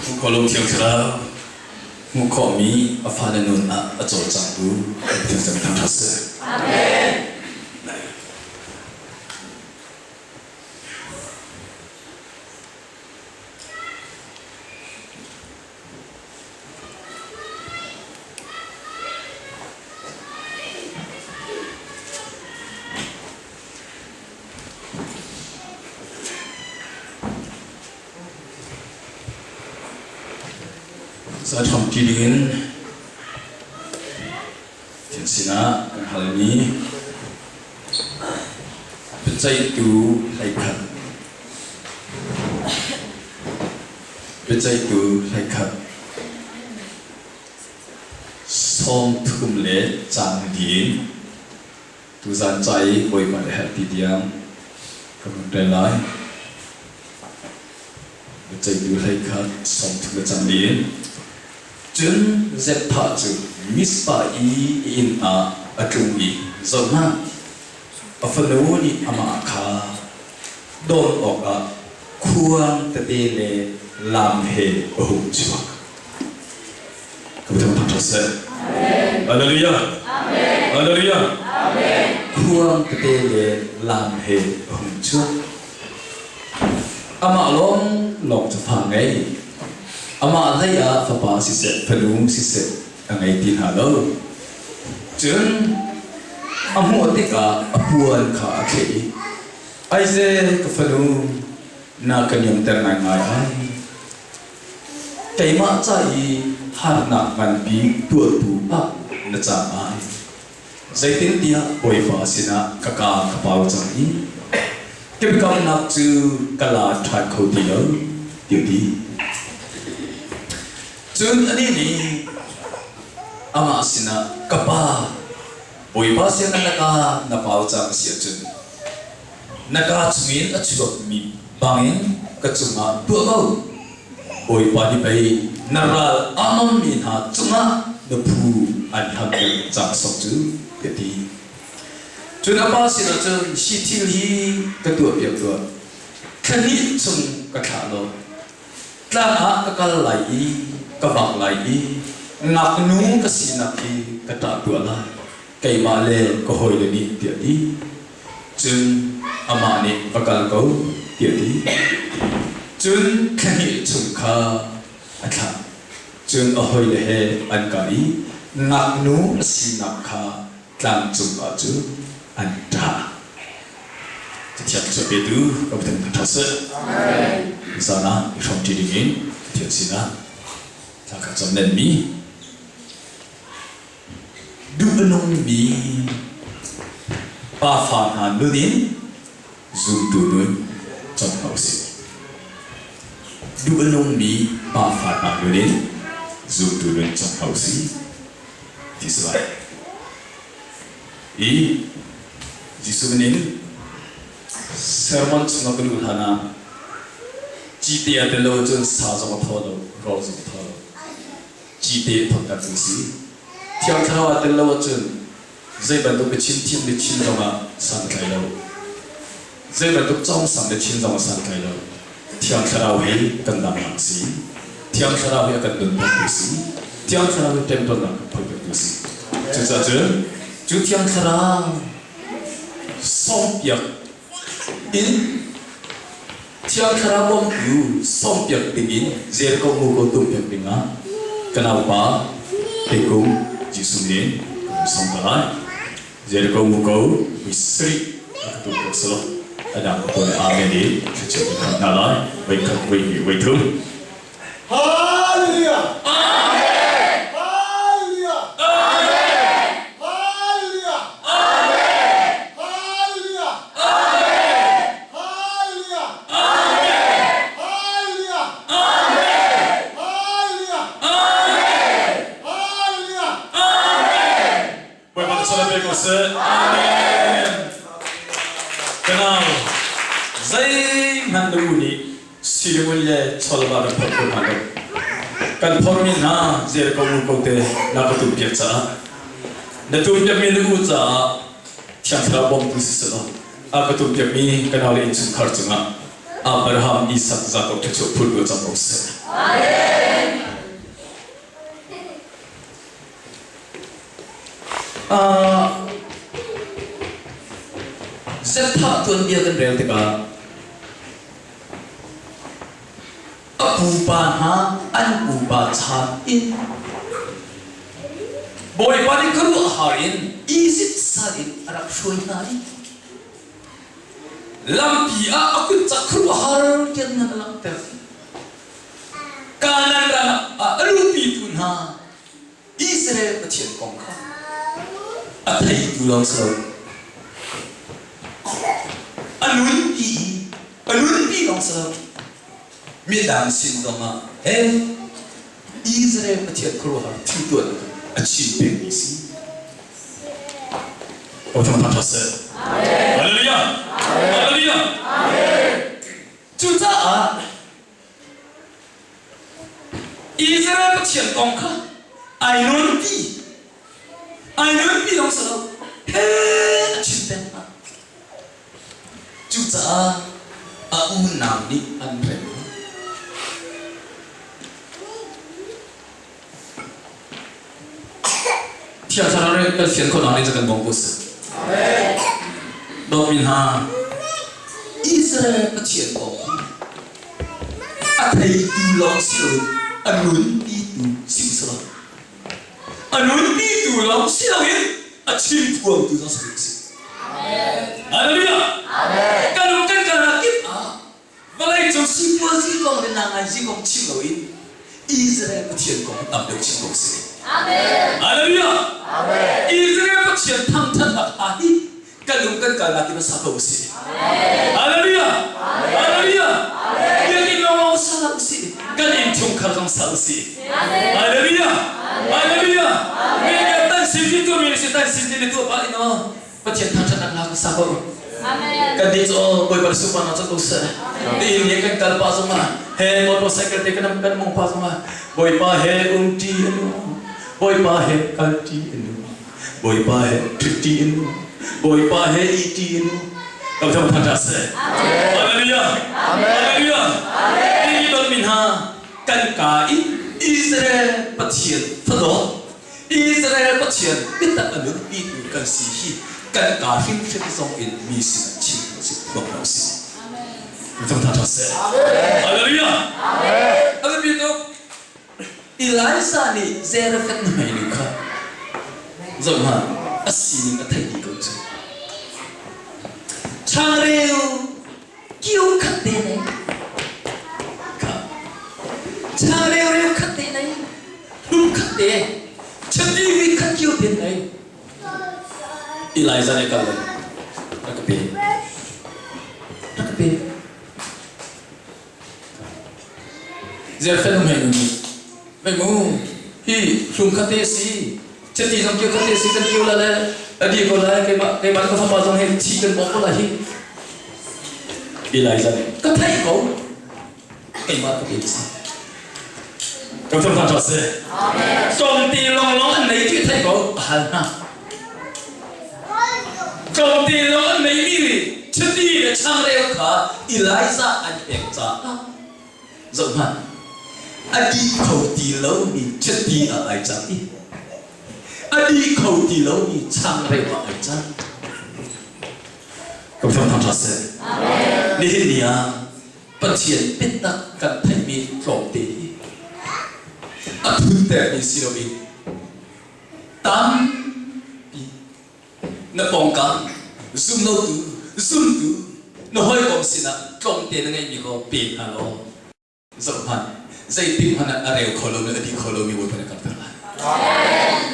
Hmuh khawh lo Thiang Thlarau hmuh khawhmi a fale nun ah a cawlcangtu Pathian cang thangṭhat seh. Amen. Zathawngṭi dingin thil sinah kan halmi biaceihtu hleikhat biaceihtu hleikhat 30 le cang ding Tuzaan ca i Bawipa nih a herh ti tiang ka hun rel lai. Biaceihtu 11 30 le cang in. Cun Zepthah cu Mizpah i a inn ah a tlung i zohhmanh, a fanu nih amah kha dawn awkah khuang tete le lam he a hung chuak. Ka Pathian thangṭhat seh. Hallelujah. Hallelujah. Khuang tete le lam he a hung chuak. Amah lawng lawng cu fa ngei. Amah hlei ah fapa siseh, fanu siseh a ngei ti hna lo. Cun a hmuh tikah a puan kha a thleh i, Aize ka fanu, na ka niamter ngaingai ai. Keimah ca i harnak nganpi tuahtu ah na cang ai. Zeitintiah Bawipa sinah ka kaa ka pau cang i ka biakamnak cu ka la ṭhan kho ti lo, ti a ti. Cun anih nih amah sinah, Ka pa, Bawipa sinah na kaa na pau cang a si ahcun, Na kaa chungin a chuakmi bangin ka cungah tuah ko. Bawipa nih pei na ral a nonmi hna cungah na phu an hlam deuh cang sawk cu, ka ti. Cun a pa sinah cun, Hi thil hi ka tuahpiak tuah. Thla hnih chung ka thlah law, tlang ah ka kal lai i ka vak lai i ngaknu ka sinak hi ka ṭah tuah lai, keimah le ka hawile nih, tiah a ti. Cun amah nih va kal ko tiah a ti. Cun thla hnih chung kha a thlah. Cun a hawile he an kal i ngaknu a sinak kha tlang cungah cun an ṭah. Cathiang cu petu ka Pathian thangṭhat seh. Zan ah i hrawmṭi dingin Pathian sinah thla ka cam nenmi Duh a nungmi pafa hna nun in zumtu nun cawng hna usih. Duh a nungmi pafa hna nun in zumtu nun cawng hna usih ti si lai. I Jesuh min in sermon chungah ka luh hlan ah cite a tel lo ahcun sa zong a thaw lo, rawl zong a thaw lo. Cite thawtnak cu a si. Thiang Thlarau aa tel lo ahcun zei bantuk biachim thiam biachim zongah san a tlai lo. Zei bantuk cawngsang biachim zongah san a tlai lo. Thiang Thlarau hi kan damnak a si. Thiang Thlarau hi a kan nunpiaktu a si. Thiang Thlarau hi ṭemṭawnnak kan phoipiaktu a si. Cucaah cun cu Thiang Thlarau sawmpiak in Thiang Thlarau bawmtu sawmpiak dingin Jericho muko tumpiak dingah ka naupa Pekung Jesuh nih ka hun sawm ta lai. Jericho muko vui sarih a ka tumpiak selaw a dang ka pawl amen i thluachuah kan hal hna lai. Voi khat, voi hnih, voi thum. Hallelujah! Amen! Hallelujah! Amen! Hallelujah! Amen! Hallelujah! Amen! Hallelujah! Amen! Hallelujah! Amen! Hallelujah! Amen! Hallelujah! Amen! Bawipa na sal pe ko seh. Amen. Kanau, zeihmanh na u nih silingun le chawlva kan phorh ko hna lo. Kan phormi hna Jericho nu ko te na ka tumpiak caah na tumpiakmi na u caah Thiang Thlarau bawmtu si selaw a ka tumpiakmi ka nau le innchungkhar cungah Abraham, Isak, Jakob thluachuah phun ko cang ko seh. Zepthah tuanbia kan rel tikah a pupa hna an pupa chan in Bawipa nih khuaruahhar in Izipt sal in a rak hruai hna i lampi ah a kut cak khuaruahhar tiang nan a langhter. Kanaan ram ah a luhpitu hna Israel Pathian kong kha a theitu lawng si lo a nunpi i a nunpi lawng si lo midang sin zongah he Israel Pathian khuaruahhar thil tuan a chim pengmi si. O thang thang seh. Hallelujah. Hallelujah. Cucaah Israel Pathian kong kha ai nunpi ai nunpi lawng si lo he a chim peng hna. Cucaah a unau nih an hrem. Thiang Thlarau nih kan fian khawhnak ding cu kan bawm ko seh. Dawtmi hna, Israel Pathian kong hi a theitu lawng si loin a nunpitu si u sih. A nunpitu lawng si loin a chimphuangtu zong si u sih. Hallelujah! Kan um kan kalnak kip ah vawleicung sipuazi kong le nangaizi kong chim loin Israel Pathian kong tam deuh chim ko sih. Hallelujah! Israel Pathian thangthatnak hna hi kan um kan kalnak in sa ko usih. Hallelujah! Hallelujah! Biakinn lawng sa usih. Kan innchungkhar zong sa usih. Hallelujah! Hallelujah! Mi kan tan sin ti tu mi si tan sin ti tu pa ino Pathian thangthatnak hla kan sa ko. Kan nih cu Bawipa sunparnak cu ko seh. Nihin ni kan kal pah zongah he motorcycle te kan kan mong pah zongah Bawipa he um ṭi anu Bawipa he kal ṭi anu Bawipa he ṭhut ṭi anu Bawipa he ih ṭi anu kan thang thang seh. Hallelujah. Hallelujah. Hi dawt mi hna kan ka in Israel Pathian fadawt Israel Pathian biatak a nunpitu kan si hi kan kaa hrimhrim zong in mi sin chim si phuang hna usih. Thang tha seh. Hallelujah. Amen. A biapi tuk. Elijah nih Zarephath nuhmei nu kha zoh hmanh a sining a theih dih ko cu. Changreu kiu khat te nei kha changreu reu khat te nei hlum khat te chati vi khat kiu te nei Elijah nih kal rak ka pe rak ka pe Zerfen um hei nu nih mei mu hi hlum khat te si chati zong kiu khat te si kan kiu la le adi ko lai keimah keimah ka fapa zong he thi kan bawk ko lai hi Elijah nih ka theih ko keimah ka pe si Kan thang thang seh Tlawmte lawnglawng an nei ti theih ko a hal hna Tlawmte lawng an neimi nih chiti le changreu kha Elijah an pek caah zohhmanh a dih kho ti lomi chiti ah ai cang i a dih kho ti lomi changreu ah ai cang. Ka thang thang seh. Nihin ni ah Pathian biatak kan theihmi tlawmte hi a thuntermi si loin tampi na pawngkam zumlotu zumtu na hawikom sinah tlawmte na ngeihmi ko pe hna law zohhmanh zeitik hmanh ah a reu kho lomi a dih kho lomi Bawipa nih kan pek lai.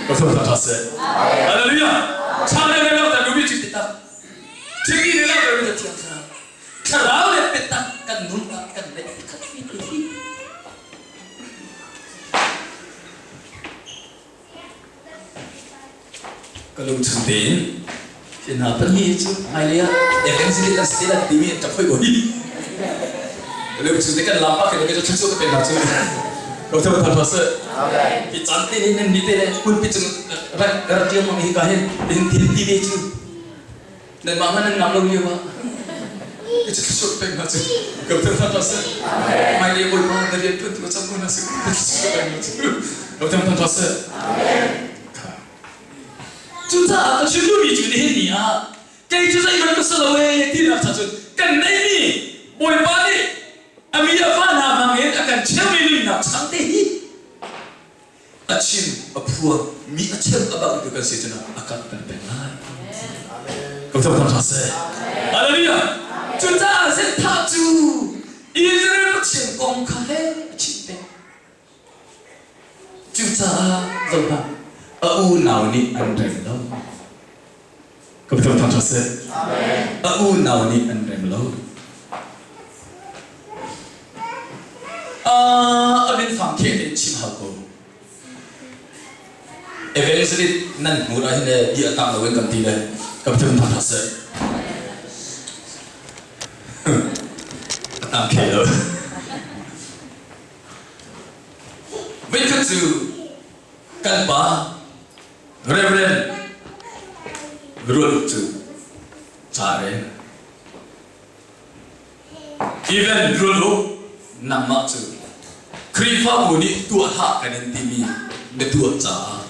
Ka tha seh. Hallelujah. Chang le lo ta nubi chi tak. Thimi le lo ta thiang thlarau. Thlarau le biatak kan nun ah kan neih khat fi ti hi. Ka lungchung tein hi hna pahnih cu hmailei ah evangelist an si lai timi an ṭap hoi ko hi. Ka lungchung te kan lam pa khin ka cu ka pe hna cu. Ko thau thau thau seh. Hi caan te nih nan ni te le pulpit cung rak rak ṭial mang hi ka hin tin tin ti ve cu. Nanmah hmanh nan ngam lo lio ah. I cu thluachuah pek hna cu ka thil hna seh. Hmailei Bawipa na rian ṭuan tu a cang ko hna seh. Ka thluachuah pek hna cu ka thil hna seh. Cucaah ka chim duhmi cu nihin ni ah kei cu zeihmanh ka si lo ee tinak cha cun kan neihmi Bawipa nih a mi a fa hna hmangin a kan cheuhmi nunnak chang te hi a chim a phuang mi a cheu a bang tu kan si cun a kan kan pek lai. Ka thawng thang seh. Hallelujah. Cucaah zetha cu Israel Pathian kong kha he a chim peng. Cucaah zohhmanh, a unau nih an rem lo. Ka Pathian thangṭhat seh. A unau nih an rem lo. A min fang kheh tein chim hau ko. Evangelist nan hmur ah hin le bia tang loin kan ti le ka Pathian thangṭhat seh. A tang kheh lo. Voikhat cu kan pa Reverend Rual cu ca a rel. Even Rual Uk nangmah cu Khrihfabu nih tuah hlah kan in timi na tuah caah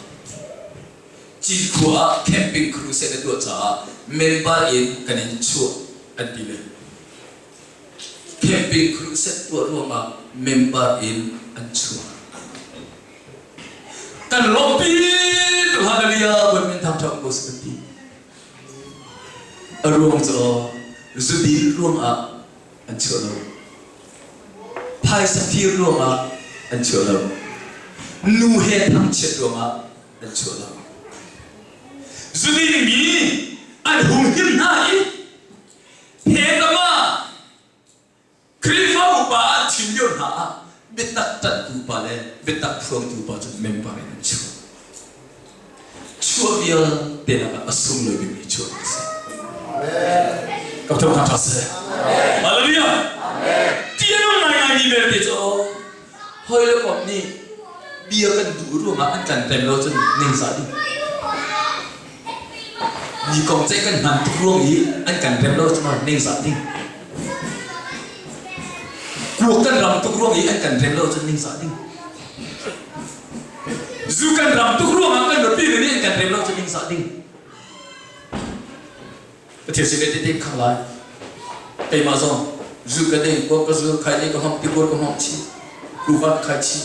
Cinkhua ah camping crusade na tuah caah member in kan in chuah an ti ve. Camping crusade tuah ruangah member in an chuah. Kan lawmhpi tuk hallelujah Bawi min thangṭhat ko seh kan ti. A ruang cu zudin ruangah an chuah lo. Phaisa fir ruangah an chuah lo. Nu he thangchiat ruangah an chuah lo. Zudin mi an humhim hna i He ah Khrihfa upa an thim lio hna ah biatak ṭanhtu pa le biatak phuangtu pa cu member in an chuah. Chuah vialte lakah a sunglawi bikmi chuah a si. Ka thawng ṭha seh. Hallelujah. Tianung ngaingaimi vialte cu hawi le kom nih bia kan duh ruangah an kan rem lo cun ningzah ding. Mi kong ceih kan hman tuk ruang i an kan rem lo cun ningzah ding. Kuak kan ram tuk ruang i an kan rem lo cun ningzah ding. Zu kan ram tuk ruangah kan nupi nih an kan rem lo cun ningzah ding. Pathian sin le te khang lai. Keimah zong zu ka ding, kuak ka zu, khai ding ka hmang, tikur ka hmang chi, kuva ka khai chi.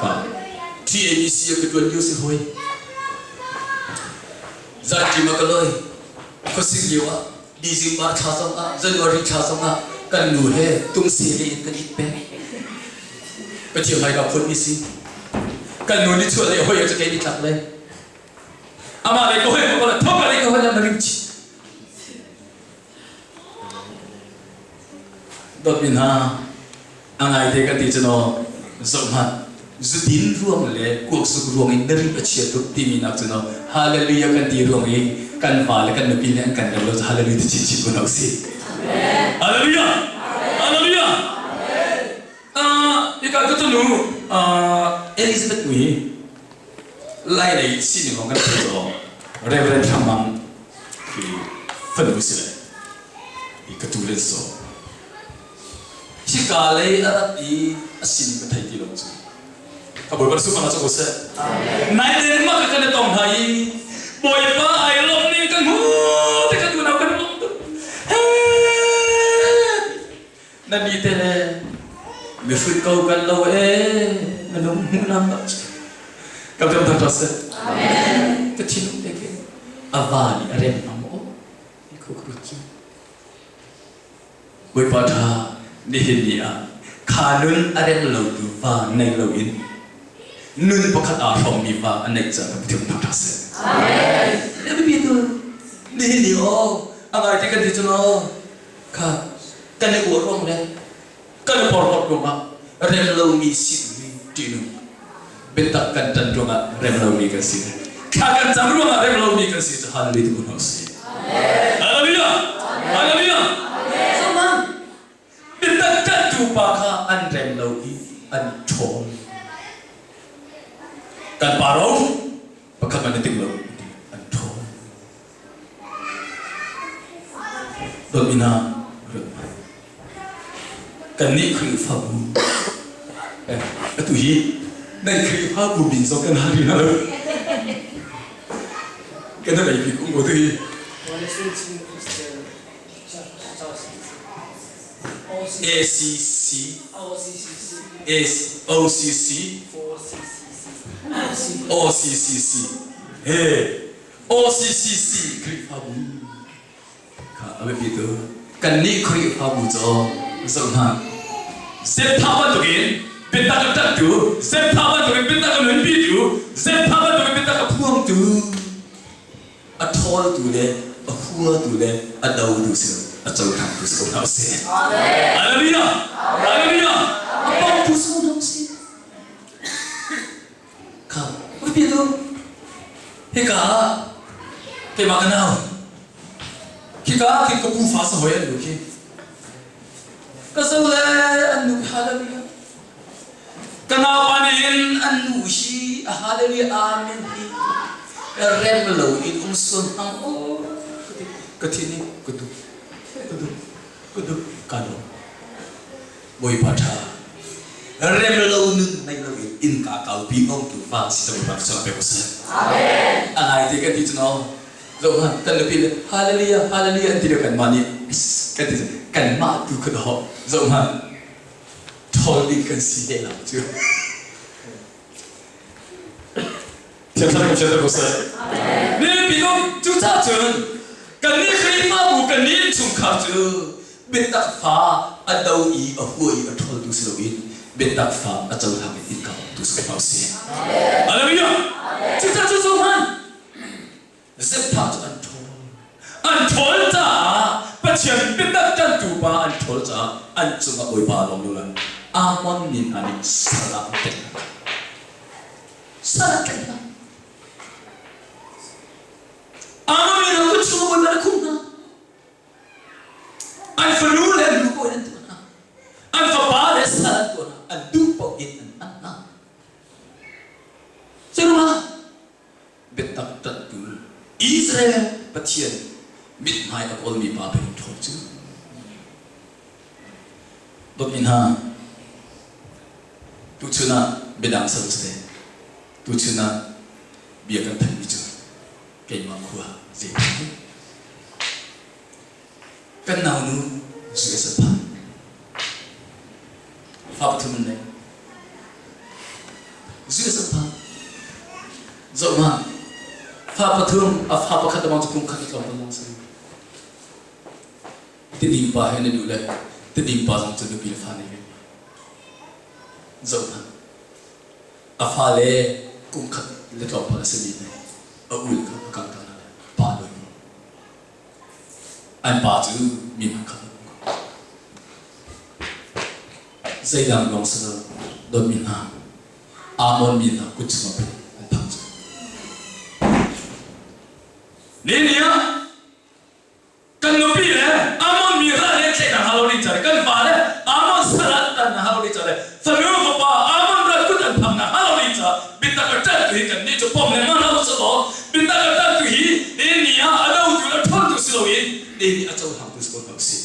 Kha TABC ka tuan lio si hoi. Zanṭim ah ka loi. Khuasik lio ah December thla zong ah January thla zong ah kan nu he tungse le in kan it peng. Pathian hmai ka phun mi si. Kan nu ni chuah le hoi ah kei ni tlak le. Amah lei ka hoi ko la thok lei ka hoi la na ring chih. Dawtmi hna, a ngai te kan ti cu naw zoh hmanh. Zudin ruang le kuaksuk ruang in na rim a chia tuk timi nak cu naw hallelujah kan ti ruang i kan va le kan nupi nih an kan rem lo cu hallelujah ti chinchin ko hna usih. Hallelujah! Hallelujah! Hika ka tunu Elizabeth ui Lai lei sining kong kan thei caw Reverend Thang Mang khi fanu si le i ka tu len so hika lei a rat i a sining ka thei ti lo cu ka bawipa su panga cu ko seh nai den ma ka kan i tong hna i bawipa ai lawm ning kan hmu te kan unau kan lawm tuk he Na mi te le mihrut ko kan lo ee minung hmuhnak ah ka kan thangṭhat seh. Ka thinlung te khi a va nih a rem hnga maw ti khu ka ruat cu. Bawipa ṭha nihin ni ah kha nun a rem lotu va nei loin nun pakhat aa hrawmmi va a neih caah ka Pathian thangṭhat seh. Amen. Biapi tu nihin ni aw a ngai te kan ti cu law kha kan i uar ruang le kan i porhlawt ruangah rem lomi si hi ṭihnung biatak kan ṭan ruangah rem lomi kan si thla kan cam ruangah rem lomi kan si cu hallelujah ti hna usih hallelujah hallelujah sama biatak ṭanhtu pa kha an rem lo i an ṭhawn kan pa ro pakhat man i ting lo an ṭhawn. Dawtmi hna, kannih Khrihfabu atu hi nan Khrihfabu min zong kan hal rih hna lo. Kan i bik um ko tu hi. ACC OCC OCCC he OCCC Khrihfabu kha a biapi tu kannih Khrihfabu cu zoh hna Zeptha bantukin biatak a ṭanhtu Zeptha bantukin biatak a nunpitu Zeptha bantukin biatak a phuangtu a ṭhawltu le a huatu le a dotu si a cohlangtu si ko hna usih. Hallelujah! Hallelujah! A pomtu si ko hna usih. Kha, biapi tu hika ah keimah ka nau khika ah khin ka pu fa sa hoi an nu khi ka zo le an nu hallelujah Ka naupa nih hin an nu hi a hallelujah amen hi rem lo in um sual hmang aw ka ti ka thi nih ka duh ka duh ka duh ka lawm Bawipa ṭha rem lo nun nei lo in innka kaupi ongtu va si ca Bawipa ka pe usih Amen a ngai te kan ti cu no zoh hmanh kan nupi le hallelujah hallelujah an ti lio kanmah nih kan ti kanmah tu kha dawh zoh hmanh ṭhawl ding kan si lehlam cu. Thiang Thlarau kan fianter ko seh. Nipi cu cucaah cun kannih Khrihfabu kannih innchungkhar cu biatak fa a do i a hua i a ṭhawltu si loin biatak fa a cohlang i innka tu si ko si. Hallelujah! Cucaah cu cu hman Zepthah cu an ṭhawl. An ṭhawl caah Pathian biatak ṭanhtu pa an ṭhawl caah an cungah Bawipa a lawm lo lai. Ammon mi hna nih sal ah an tlaih hna. Sal an tlaih hna. Ammon mi hna kut chungah Bawipa nih a khumh hna. An fanu le an nu paoh in an tuah hna. An fapa le sal an tuah hna. An duh paoh in an hman hna. Curuangah biatak ṭanhtu Israel Pathian mithmai a kawlmi pa pei ṭhawl cu. Dawtmi hna, tuchun ah biadang sal cu tuchun ah bia kan thanhmi cu keimah khua zei kan naunu US a phan. Fa pathum an nei. US a phan. Zoh hmanh. Fa pathum, a fa pakhat amang cu kum khat a tlawm lang si. Tidim pa he na duh le tidim pa zong cu nupi le fa nei ve. Zoh hmanh. A fale kum khat le tlawmpal a simi nih a ul kha a kang ta hna le pa lawi ko. An pa cu mi hmankhat an um ko. Zeidang lawng si lo, dawtmi hna, Ammon mi hna kut chungah pei an phak cu. Ni ni ah kan nupi le Ammon mi ral he tlaihnak hnga lo ding ca le kan fa le Ammon sal an tan hnga lo ding ca le fanu fapa Ammon ral kut an phak hnga lo ding ca biatak a ṭanhtu hi kannih cu pom lengmang hlah usih law biatak a ṭanhtu hi ni ah a dotu le a ṭhawntu si loin ni nih a cohlangtu si ko hna usih.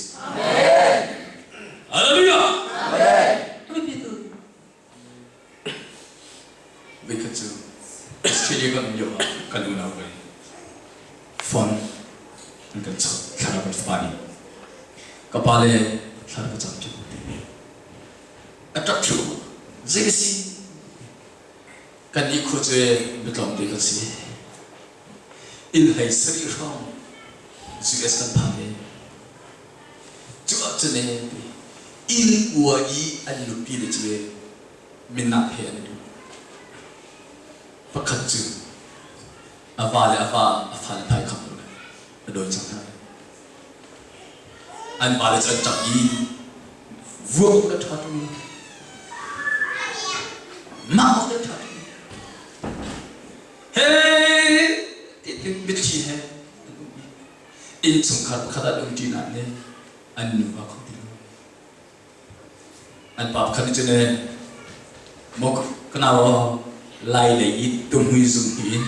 Hallelujah! Voikhat cu Australia kan um lio ah kan unau kan phone an kan chawnh thlarau kan fapa nih ka pa le thlarau ka cam piak a ṭap thlu zei ka si kan nih khua cu biatlawm te kan si inn hlei sarih hrawng US kan phan i cu ahcun inn ua i an nupi le cu minak he an i duh pakhat cu a va le a va a fa le phai kham lo le a dawi cang hna An pale cu an ṭap i vuak awk le ṭha ṭung mah awk le ṭha ṭung he ti mitthli he an um i innchungkhar pakhat ah an um ṭi nain le an nu a kho ti lo. An pa pakhat nih cun maw ka nau lai lei i tuhmui zung hi in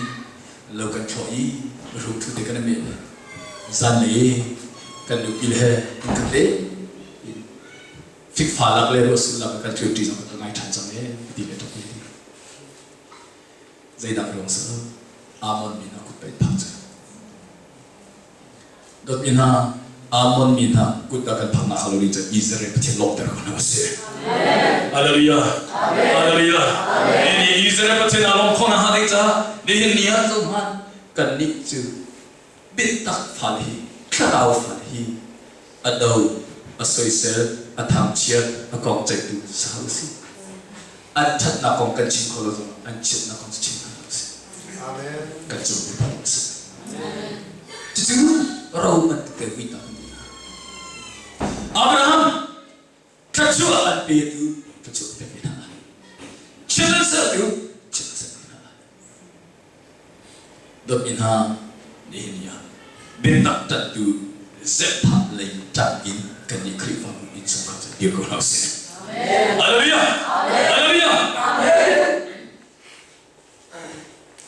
lo kan thlawh i rum ṭhu te kan i meh. Zanlei i Kan nupi he in kan le fikfa lak le ruahsul lak kan ṭuanṭi zong ka ngai ṭhan cang ee ti le ṭap ti. Zeidang ruang si lo Amon mi hna kut pei phak cu. Dawtmi hna, Ammon mi hna kut ah kan phaknak hnga lo ding cu Israel Pathian lawmhter ko hna usih. Hallelujah. Hallelujah. Ni Israel Pathian aa lawm khawh nakhnga ding caah nihin ni ah cun hman kannih cu biatak fal hi thlarau fal hi a do, a soisel, a thangchiat, a kong ceihtu sa usih. An ṭhatnak kong kan chim kho lo zong an chiatnak kong cu chim hna usih. Kan cung mi a si. Cucu ro an ti te vui ta kan ti hna. Abraham thluachuah an petu thluachuah pe ve hna lai. Chiat an sertu chiat an ser ve hna lai. Dawtmi hna, nihin ni ah biatak ṭanhtu Zepha lei ṭanh in kannih Khrihfabu innchungkhar cu dir ko hna usih. Hallelujah! Hallelujah!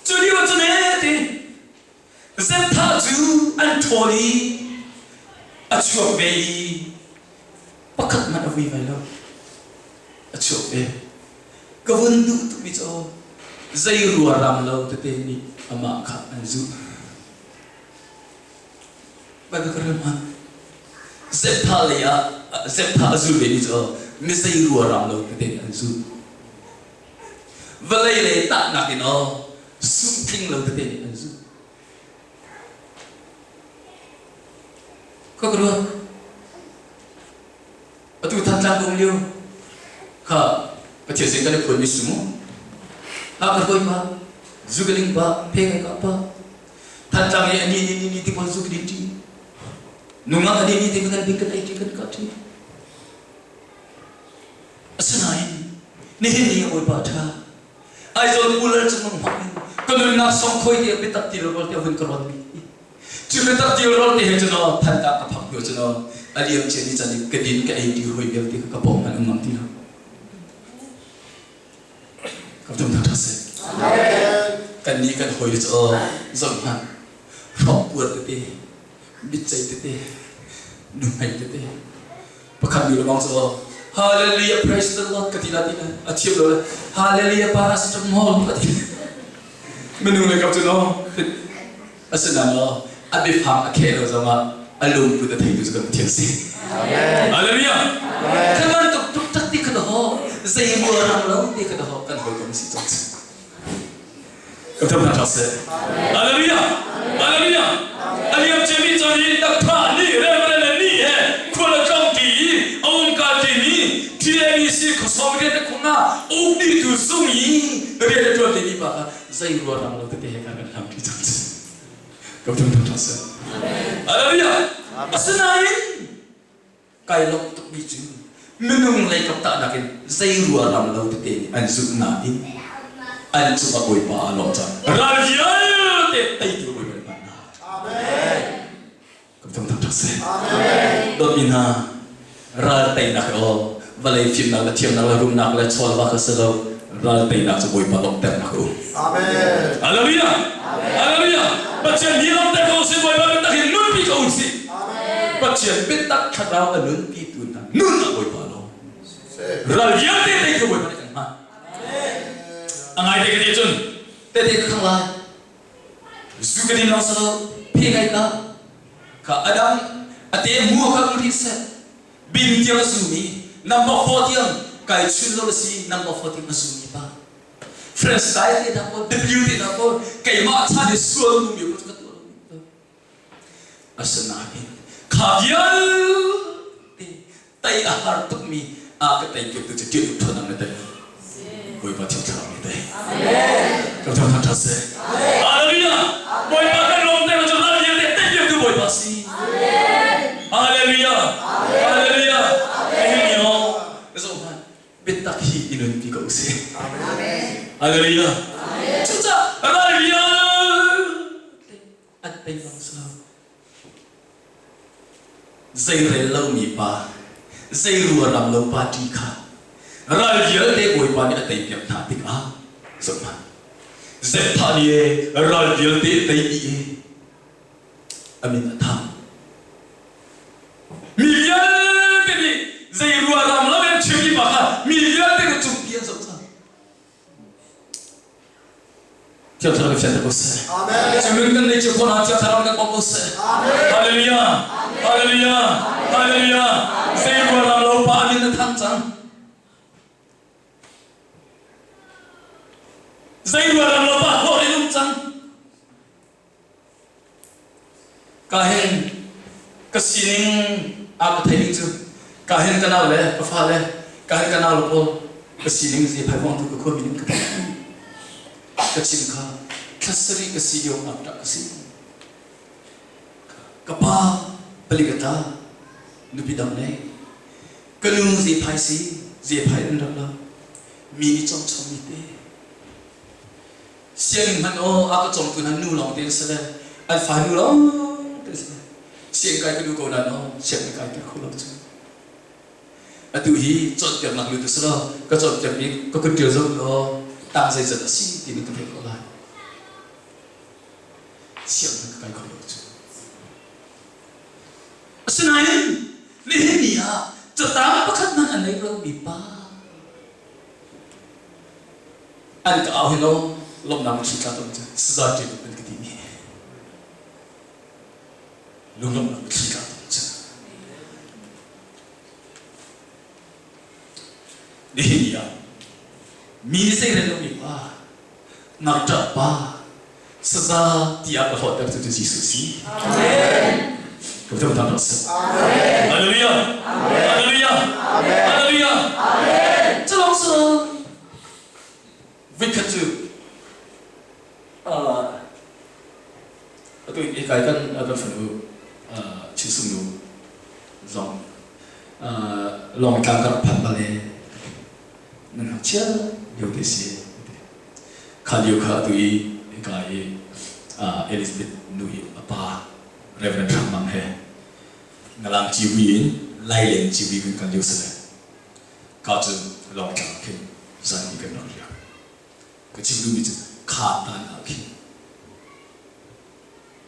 Cu lio ah cun ee ti Zepha cu an ṭhawl i a chuak ve i pakhat hmanh a vui bal lo. A chuak ve. Ka vun duh tukmi cu aw zei ruaram lo tete nih amah kha an zulh. Baibal ka rel hmanh. Zepha lei ah Zepha a zul vemi cu aw mi zei ruaram lo tete nih an zulh. Vawlei lei tahnak in aw sungtling lo tete nih an zulh. Ka ka ruat. Atu Thantlang um lio kha Pathian sin kan i phuanmi si mu. Ha ka hawi pa, zu ka ling pa, phe ka kah pa. Thantlang i ani ni ni ni ti pawl zu ka din ṭi. Nungak ani ni ti kan bing kan ei ṭi kan kah ṭi. Asinain nihin ni Bawipa ṭha. Aizawl pular cung hmang in ka nunnak songkhoi te biatak ti rawl te hun ka rawt mi. Cu biatak ti rawl te he cun aw thantak ka phak hnu cun aw a liam cia ni can i ka din ka ei ti hoi vialte ka pawng hmanh um ngam ti lo. Ka tum thang ṭha seh. Kan nih kan hawi cu aw zoh hmanh hrawk puar tete mitcei tete nuhmei tete pakhat nu lebang cu hallelujah praise the lord ka ti la ti la a thiam lo le hallelujah paracetamol ka ti minung le kap cu no asinain no a biafang a kheh lo zongah a lungput a theitu cu kan Pathian si. Hallelujah. Kan bantuk tuk tak ti kha ho zei ruang lo ti kha ho kan hawikom si cang. Ka tham hna seh. Hallelujah. Hallelujah. A liam ciami caan i takpha ni reverend le ni he khual a tlawng ti i a um ka ti mi TABC khuasawm rian a khung ah uk ni tu zung i rian a tuan te mi pa kha zei ruang lo tete he kan kan hlam ti cang. Ka tham hna seh. Hallelujah. Asinain Kai lawmh tukmi cu minung lei kap tahnak in zei ruaram lo tete nih an zulh nain an cungah Bawipa aa lawm cang. Ral vialte teitu Bawipa nih hman hna. Kan thangthat ṭha seh. Dawtmi hna, ral teinak hi aw vawlei fimnak le thiamnak le rumnak le chawlva kha si lo ral teinak cu Bawipa lawmhternak a um. Amen. Hallelujah. Hallelujah. Pathian hi lawmhter ko usih Bawipa biatak hi nunpi ko usih. Pathian biatak thlarau a nunpi tu hna nun ah Bawipa lawm. Ral vialte tei cu Bawipa nih kan hman. A ngai te ka ti cun tete ka khang lai. Zu ka din lawng salo phe ngai ka ka adang ate mua kha um rih seh. Bing tiang a zumi number 4 tiang kai chun lo si number 4 tiang a zumi pa. French style te hna pawl W te hna pawl keimah chan i sual mu mi ka tuah lo. Asinain kha vialte tei a har tukmi a ka tei tu cu ṭih tuk ṭhawnang na tei. Bawipa thiang thlarau nih tei. Ka thang thang ṭha seh. Hallelujah! Bawipa kan lawm te cu ral vialte tei piaktu Bawipa si. Hallelujah! Hallelujah! Nihin ni aw, zoh hmanh. Biatak hi i nunpi ko usih. Hallelujah! Cucaah ral vialte an tei bang si lo. Zeirel lomi pa, zei ruaram lo party kha ral vialte Bawipa nih a teipiak hna tikah zohhmanh. Zepthah nih ee ral vialte tei dih ee a min a thang. Thiang Thlarau kan fianter ko seh. Amen. Cu nun kan nei cio khawh Thiang Thlarau kan bawmh ko seh. Hallelujah. Hallelujah. Hallelujah. Zei ruaram lo pa min na thang cang. Zei ruaram lo pa hlawh in um cang. Ka hin ka sining a ka thei ding cu ka hin ka nau le ka fa le ka hin ka nau le pawl ka sining zi phai vong tu ka khua min ka ka chim kha thla sarih ka si lio ngak ṭah ka si ka pa palik a tla nupi dang nei ka nu zi phai si zi phai an rak la mi nih cong chom mi te Sianginn hmanh aw a ka cawmtu hna nu lawng te an si le an fa nu lawng te si. Sianginn kai ka duh ko nain aw sianginn kai ter kho lo cu. Atu hi cawnpiaknak lut si law ka cawnpiak mi ka kut ṭial zong law tang zeizat a si timi ka theih khawh lai. Sianginn ka kai kho lo cu. Asinain nihin ni ah catang pakhat hmanh a nei lomi pa An ka au hi law lawmhnak na thli tla tawn cu saza ṭi an ka ti mi lunglawmhnak na thli tla tawn cu. Nihin ni ah mi nih zei rel lomi pa ngakṭah pa saza tiah ka hlawhter cu Jesuh si. Amen. Ka tam tam rak Amen. Hallelujah. Amen. Hallelujah. Amen. Hallelujah. Amen. Cu cu vikhat cu atu i kai kan kan fanu Chin nu zong lawng tlang ka rak phan bal i nan ngakchia lio te si. Kha lio kha atu i hika i Elizabeth nu i a pa Reverend Hrang Mang he ngalang civui in Lailen civui kan kal lio si le ka cu Lawngtlang ah khin zan i kan rak riak. Ka chim duhmi cu kha tan ah khin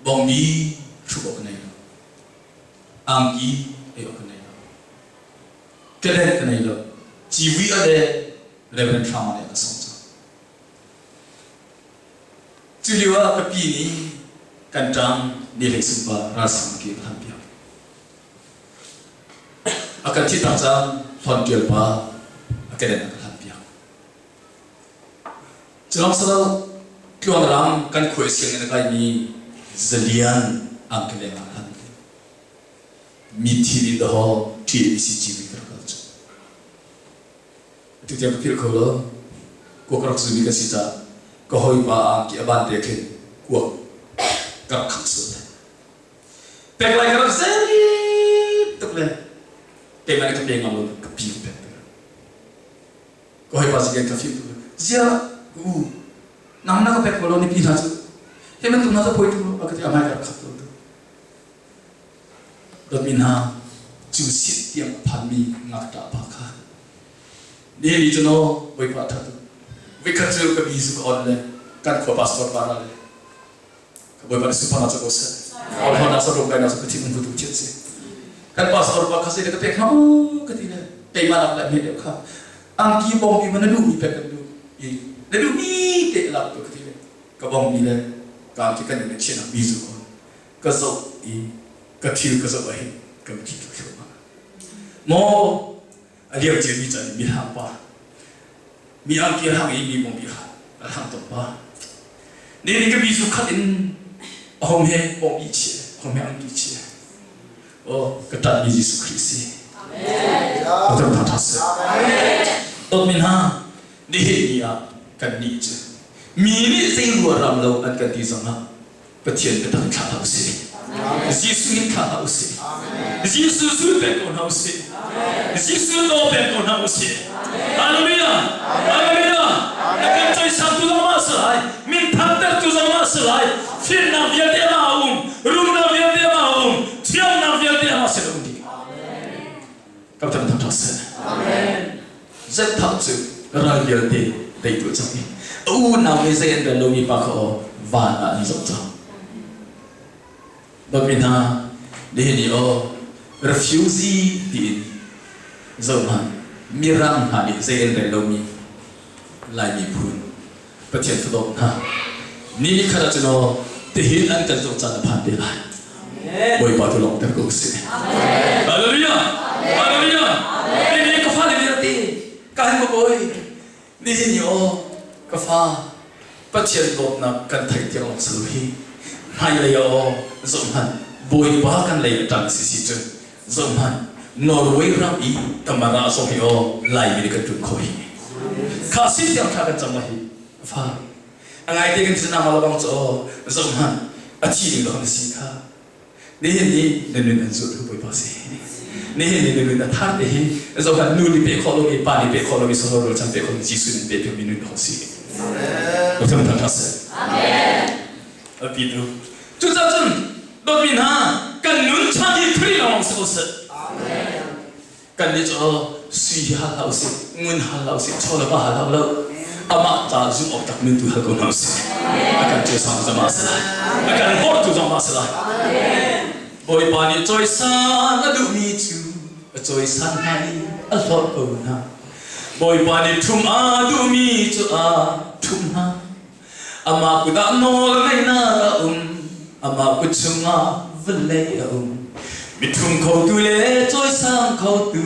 bawngbi hruk awk ka nei lo. Angki ei awk ka nei lo. Kedenh ka nei lo. Civui a le Reverend Hrang Mang nih a ka sawm cang. Cu lio ah ka pi nih kan ṭang ni hlei sungpa ralsang ki a hlan piak. A kan thihtak cang Hlawn Ṭial pa a kedenh a ka hlan piak. Cu lawng si lo, Tluangram kan khuai sianginn a kaimi Zalian angkeleng ah hlan piak. Mithi nih dahawh TABC mi ka rak kal cu. Atu tiang ka philh kho lo. Kuak ka rak zumi ka si caah ka hawipa angki a ban te khin kuak ka rak khang sual le. Pek lai ka rak zei tuk le keimah nih ka pe ngam lo ka pi ka pek tuk. Ka hawipa zigen ka fim tuk. Zia u nang na ka pek ko lo ni pi hna cu. Hi bantuk hna cu poi tuk lo a ka ti a hmai ka rak khap lo tu. Dawtmi hna, cu sit tiang a phanmi ngakṭah pa kha ni cu naw Bawipa a ṭhat u. Voikhat cu ka bi zu ka on le kan khua pastor pa ra le ka Bawipa nih sunparnak cu ko seh. Awlhawnnak sa rum kainak cu ka thinlung tu thian si. Kan pastor pa kha zei ka pek hnga maw ka ti le keimah nak le hme deuh kha angki bawngbi ma na duhmi pek kan duh i na duhmi te lak tu ka ti le ka bawngbi le ka angki kan in chiahnak bi zu ka on ka zoh i ka thil ka zoh ahhin ka mitthli tla thluahmah. Maw a liam ciami caan i mihang pa mi angki a hang i mi bawngbi a hang tuk pa ne nih ka bi zu khat in a hong he bawngbi chia a hong he angki chia oh ka ṭanhmi Jesuh Khrih si Amen. Tha tha seh Dawtmi hna nihin ni ah kan nih cu mi nih zei ruaram lo an kan ti zongah Pathian biatak in thlah hlah usih. Jesuh in thlah hlah usih. Jesuh zul peng ko hna usih. Jesuh nawl peng ko hna usih. Hallelujah! Hallelujah! Na kan cawisangtu zong mah si lai, min thantertu zong mah si lai, fimnak vialte amah a um, rumnak vialte amah a um, thiamnak vialte amah sin a um dih. Ka tam thang ṭha seh. Zethak cu ral vialte teitu a cang i a unau nih zei an rel lomi pa kha aw van ah an zoh cang. Dawtmi hna, nihin i aw refugee tiin zohhmanh mirang hna nih zei an rel lomi Lai miphun Pathian fadawt hna. Ni ni khat ah cun aw tihin an kan zoh caan a phan te lai. Bawipa tu lawng ter ko sih. Hallelujah. Hallelujah. Ni ni ka fa le vialte ka hin bawi nihin ni aw ka fa Pathian dawtnak kan theih tiang lawng sal hi hmailei aw zohhmanh Bawipa kan lei a ṭang si si cun zohhmanh Norway ram i Tamara zong hi aw Laimi nih kan ṭun khawh hi kha sin tiang thla kan cam hi fa a ngaite kan cun nama labang cu aw zohhmanh a thi ding lawng na si kha nihin ni na nun an zulh tu Bawipa si nihin ni na nun a thar te hi zohhmanh nu nih pe khawh lomi pa nih pe khawh lomi sawhsawh rualchan pe khawh lomi Jesuh nih pe mi nun khawh si Amen thang seh Amen pi tu cucaah cun dawtmi hna kan nun chan hi Khrih lawng si ko seh Kan nih cu sui hi hal hlah usih, ngun hal hlah usih, chaw le va hal hlah lo. Amah ca zumh awk tak nun tu hal ko hna usih. A kan cawisang zong ah si lai. A kan hlawrtu zong ah si lai. Bawipa nih cawisan a duhmi cu a cawisan hna i a hlawt ko hna. Bawipa nih ṭhum a duhmi cu a ṭhum hna. Amah kut ah nawl ngeihnak a um, amah kut chungah vawlei a um. Miṭhum khotu le cawisang khotu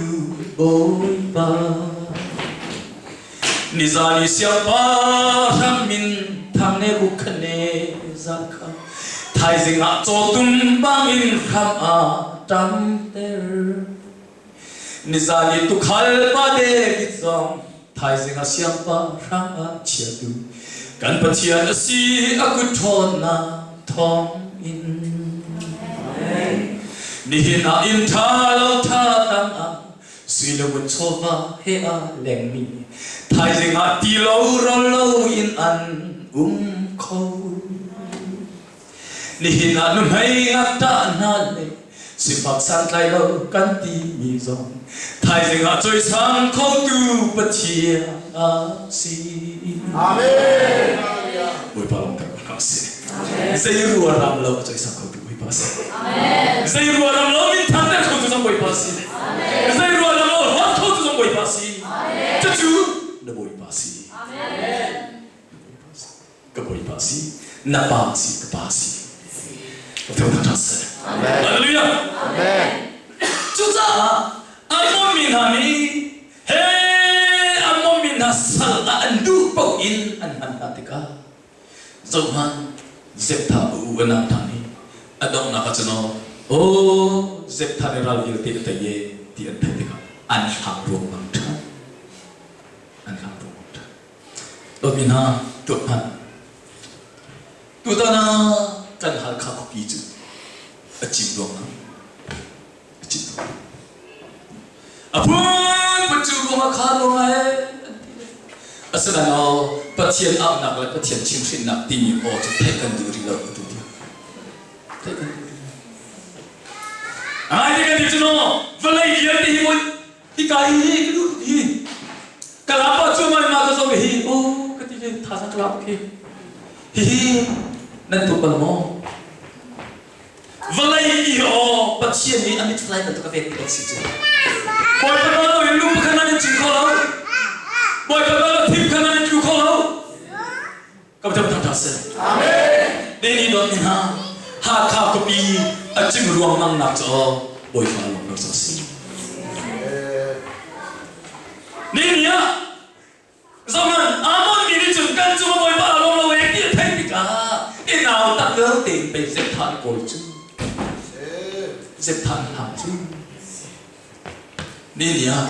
Bawipa. Nizan i siangpahrang min thang Nebuchadnezzar kha thaizing ah cawtum bangin hram a ṭamter. Nizan i tuukhal pa David zong thaizing ah siangpahrang ah chiatu kan Pathian a si a kut ṭhawnnak thawngin. Nihin ah inn ṭha lo ṭha tang ah sui le ngun chawva he a lengmi thaizing ah ti lo rawl lo in an um kho. Nihin ah nuhmei ngakṭah hna le sifak santlai lo kan timi zong thaizing ah cawisang khotu Pathian a si. Amen. Bawipa lawng ter ko si. Zei rua ram lo a cawisang khotu Bawipa si. Zei rua ram lo min thanter khotu zong Bawipa si. Zei rua ram lo hlawt khotu zong Bawipa si. Cucu na Bawipa si. Ka bawipa si na pa si ka pa si ka thawng ṭha seh. Hallelujah. Cucaah Ammon mi hna nih he Ammon mi hna sal ah an duh paoh in an hman hna tikah zohhmanh Zeptha a u a nau hna nih a donghnak ah cun aw Zeptha nih ral vialte a tei e ti an theih tikah an hlang ruangmang ṭhan an hlang ruangmang ṭhan. Dawtmi hna, tuak hmanh. Tutan ah kan Halkha khuapi cu a cim ruangmang. A cim ruangmang. A phunphun cu ruangah kha ruangah he an ti le. Asinain aw Pathian auhnak le Pathian chimhhrinnak timi aw cu theih kan duh rih lo atu tiang. Theih kan duh rih lo. Ai ti kan ti cu no vawlei vialte hi mawi Hika hi ka duh hi ka lapa cu mai ma ka zo hi o ka ti le thazaang ka lak khi hihi nan tuah bal maw vawlei i aw Pathian nih a mitflai bantuk a pek ti si cu Bawipa nawl lo in lung pakhat nan in cing kho lo Bawipa nawl lo thim kha nan in tlu kho lo ka tam thang seh Amen ni dot ni hna Hakha khuapi a cim ruangmang nak cu Bawipa lawng lo si ni ni ah zaman Amon mi nih cun kan cung Bawipa a lawm lo e ti a theih tikah i nau tak lo tein pei Zepthan kawl cu Zepthan hlam cu ni ni ah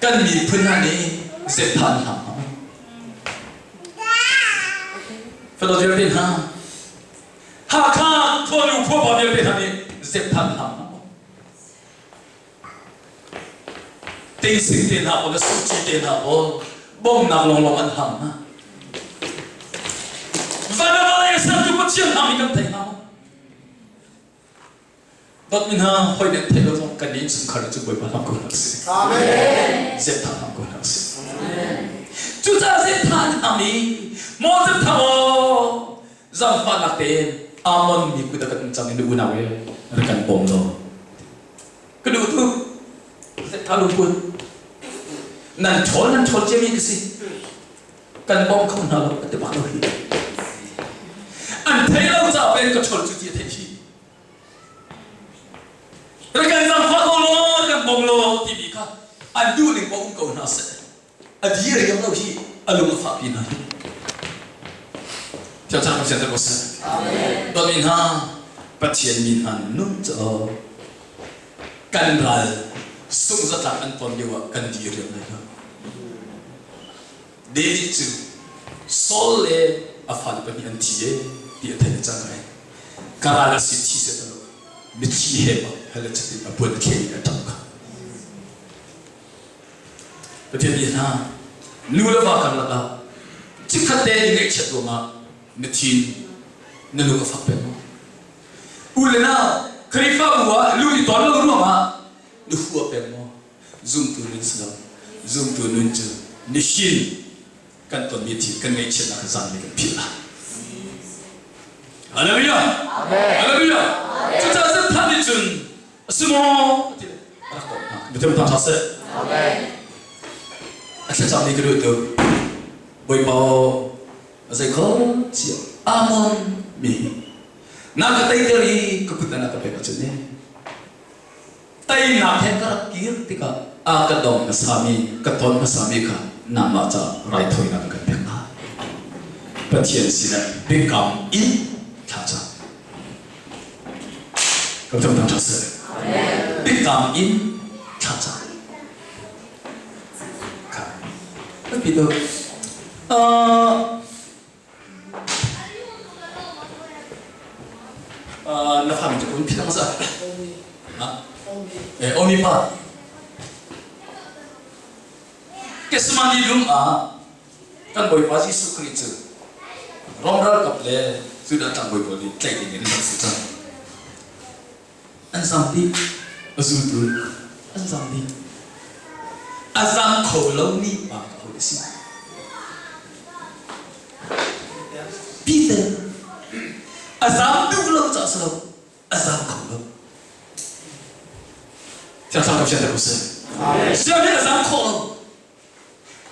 kan miphun hna nih Zepthan hlam Fano vialte hna Hakha khuanu khuapa vialte hna nih zepthan hlam hna maw? Tingsing te hna pawl le suci te hna pawl bawmnak lawnglawng an ham hna. Van le vawlei a sertu Pathian hna mi kan thei hna maw? Dawtmi hna, hawi nih theih lo zong kan innchungkhar cu Bawipa hlam ko hna usih. Amen. Zeptha hlam ko hna usih. Cucaah Zeptha an hlam i maw Zeptha maw zaangfahnak tein Ammon mi kut a kan cang in unau he rak kan bawm law. Ka duh tu Zeptha lungput nan ṭhawl nan ṭhawl ciami ka si. Kan bawm kho hna lo ka ti bak lo hi. An thei lo ca pen ka ṭhol cu ti a theih hi. Rak kan zangfah ko law, kan bawm law timi kha an duh ning paoh um ko hna seh. A dir riam lo hi a lung a fahpi hna. Thiang Thlarau kan sianter ko seh. Dawtmi hna, Pathian mi hna nun cu kan ral sungzatlak an ton lio ah kan dir riam lai lo. David cu Saul le a fale pahnih an thi e ti a theih cang ai. Ka ral a si thi set lo. Mitthli he bak hel chatin a puan a thleh in a ṭap kha. Pathian nih hna nu le va karlak ah chikkhat te i ngaihchiat ruangah na thin na lung a fak peng maw? U le nau Khrihfabu ah lung i ton lo ruangah na hua peng maw? Zumtu nun si lo. Zumtu nun cu nihin kan tonmi thil kan ngaihchiatnak kha zan kan philh lai. Hallelujah! Hallelujah! Cucaah Satan nih cun a si maw ti a rak ton hna. Biatam hna hlah seh. A thlacam mi ka duh tuk. Bawipa a zei kho cia Amon mi na ka teiter i ka kut na ka pek ahcun ne Teinak he ka rak kir tikah a ka dong hmasami, ka ton hmasami kha nangmah ca raithawinak ka kan pek lai. Pathian sinah biakam in thla cam. Kan cam thang ṭha seh. Biakam in thla cam. Kha. Tapi tu, Na fa min cu un phit sa. Eh omi pa. Kesmani lung ah kan Bawipa Jesuh Khrih cu Rom ralkap le Judah tlangbawi pawl nih tlaih ding in an rak si cang. An zam dih. A zultu an zam dih. A zam kho lomi pa ka hawi a si. Peter a zam duh lo caah si lo, a zam kho lo. Thiang Thlarau kan fianter ko seh. Sianginn a zam khawh lo.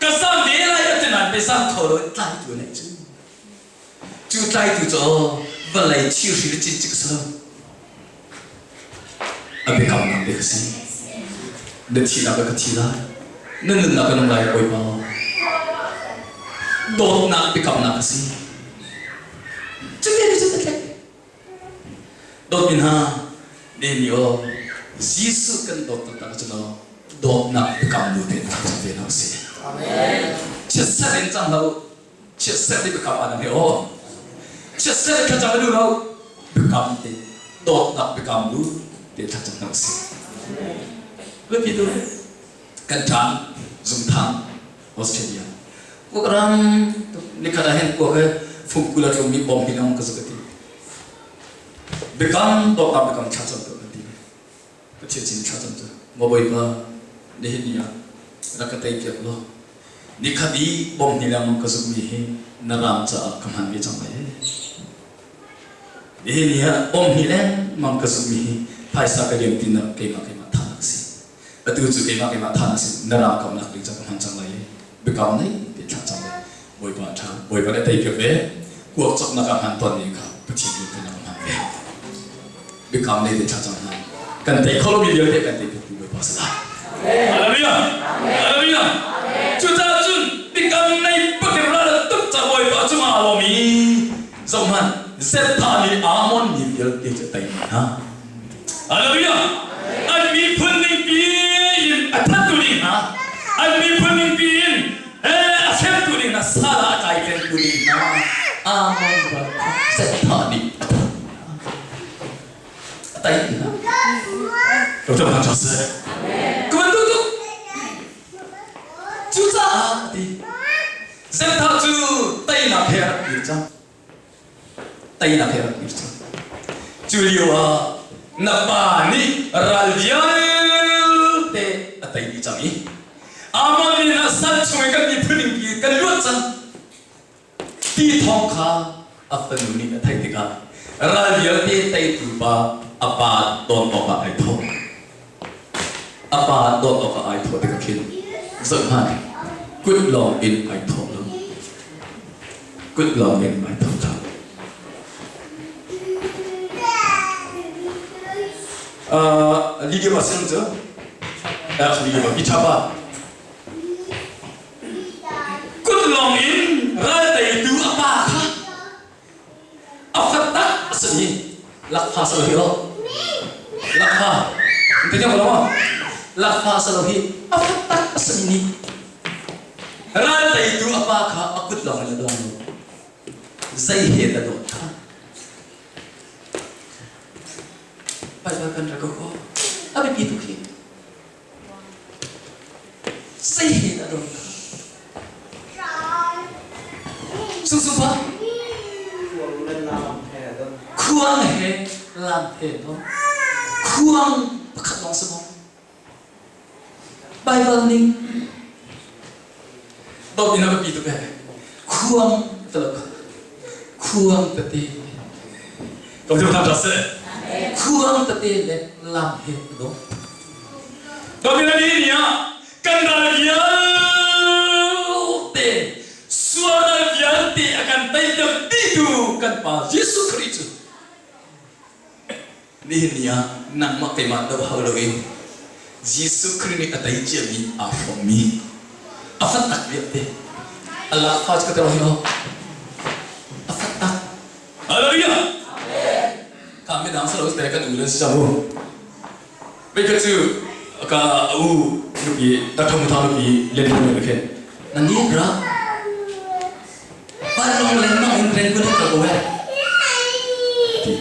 Ka zam ve lai a ti nain pe zam kho lo in tlaitu a neih cu. Cu tlaitu cu vawlei thirhri le cincik a si lo. A biakamnak bik a si. Na thihnak ah ka thi lai. Na nunnak ka nung lai Bawipa. Dawtnak biakamnak a si. Cuti cu thlek. Dawtmi hna, Nehmi aw, Jesuh kan dawt taktak ahcun aw, dawtnak biakam nu tein kan cang ve hna usih. Chiatserh in cang hlah u. Chiatserh nih biakam an he aw. Chiatserh in thlacam a duh lo. Biakam te, dawtnak biakam nu te thlacam hna usih. Biapi tu kan ṭang zungthang Australia. Kuak ram nikhat ah hin kuak he fungkul a tlungmi bom hin ong ka zuk ati. Biakam dawtnak biakam thlacam ko kan ti. Pathian sin thlacam cu maw Bawipa nihin ni ah rak ka tei piak law nikhat i bom hnih lengmang ka zukmi hi na ram caah ka hman ve cang lai. Nihin ni ah bom hnih lengmang ka zukmi hi phaisa ka liam tinak keimah keimah thanak a si. Atu cu keimah keimah than a si na ram kaunak ding cang ka hman cang lai i biakam nei ti thla cang le Bawipa ṭha Bawipa nih tei piak ve kuak cawknak ah hman ton mi kha Pathian nih kan hman ve biakam nei ti thla cang hna kan tei kho lomi vialte kan tei piak tu Bawipa si lai Hallelujah Hallelujah cucaah cun biakam nei pakin ral tuk ca Bawipa cungah a lawm i zohhmanh Zepha nih Amon mi vialte cu a tei hna Hallelujah! An miphun ningpi in a thattu ding hna, an miphun ningpi in a hremtu ding hna, sal ah a tlai pengtu ding hna, Amon ral kha Zepha nih a that a tei hna. Dr. Thang Tha seh. Ka van duh tuk. Cucaah ti Zepha cu teinak he a rak kir cang. Teinak he rak kir cang. Cu lio ah na pa nih ral vialte a tei dih cang i Amon min ah sal chung i kan miphun in kan luat cang ti thawng kha a fanu nih a theih tikah ral vialte teitu pa a pa don awkah ai thawh. A pa dawt awkah ai thawh tikah khin zohhmanh kut lawng in ai thawh lo. Kut lawng in ai thawh lo. Lydia pa sin cu Lydia pa Peter pa kut lawng in ral teitu a pa kha a fat tak a si mi lakfa sa lo hi o lakfa te ko lo lakfa sa lo hi a fat tak a si mi ral teitu a pa kha a kut lawng in a dong lo zei he dah dawt kha Baibal kan ra ko a biapi tuk hi zei he dah dawt kha Sung pa khuang he lam he no khuang pakhat lawng si maw Baibal ning dawt in a biapi tuk ee khuang taluk khuang tete ko tu tham seh khuang tete le lam he do dawt in a ni ni ah kan ral vialte sual ral vialte a kan tei tu kan pa Jesuh Khrih cu Nihin ni ah nangmah keimah doh hau loin Jesuh Khrih nih a tei ciami aa hrawmmi a fat vialte a lakfa cu ka ter hi a fat tak. Hallelujah! Ka midang sa lo te kan u le si cang u. Ve ka cu ka u nupi Dr. Mutha nupi len lu le khin na ni ra Vanlawng lengmang in ren kun ka ko he. Ti.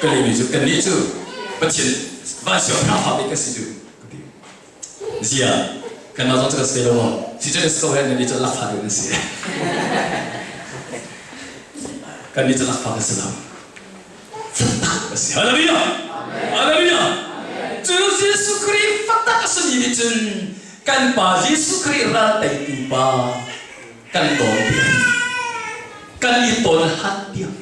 Ka lemi cu kan nih cu Pathian vansiang hna fa ka si cu ka ti. Zia kan mah zong cu kan si lo maw? Si cu si ko he nan nih cu lakfa deuh nan si. Kan nih cu lakfa kan si lo. Fatak a si. Hallelujah! Hallelujah! Cu Jesuh Khrih fatak a simi nih cun kan Pa Jesuh Khrih ral teitu pa kan tawn tiang kan i tawn han tiang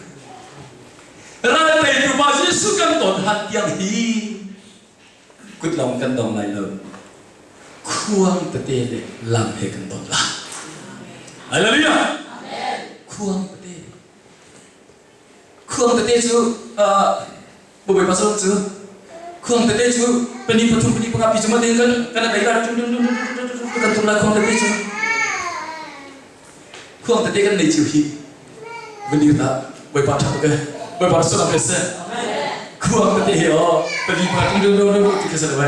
ral teitu pa Jesuh kan tawn han tiang hi kut lawng kan dong lai lo khuang tete le lam he kan don la. Hallelujah! Khuang tete Khuang tete cu Bawipa pasal cu khuang tete cu pani pathum pani panga pi cu mate kan kan dai la tum tum tum tum kan tum la khuang tete cu khuang tete kan nei chiu hi vani ta Bawipa tha tuk e Bawipa sulam pe se khuang tete he o pani pa tum tum tum tum ti kha sa lo